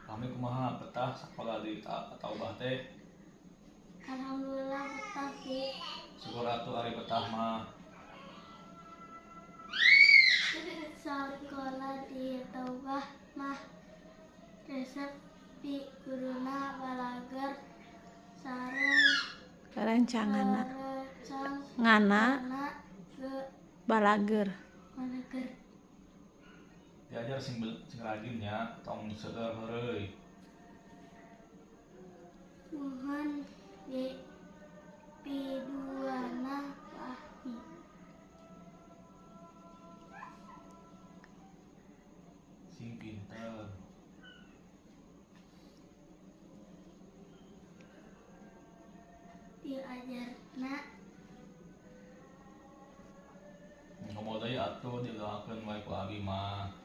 Pahmi kumaha betah sakola di At-Taubah teh? Alhamdulillah betah, Bi. Syukur atuh ari betah mah. Sakola di Taubah mah resep, Bi, guruna balageur sareng Rerencanganna. Rerencanganna Ngana ge balageur. Balageur. Diajar sing rajin nya, tong seueur heureuy. Muhun, Bi, piduana Pahmi. Sing pinter. Diajarna. Komo deui atuh didoakeun wae ku abi mah.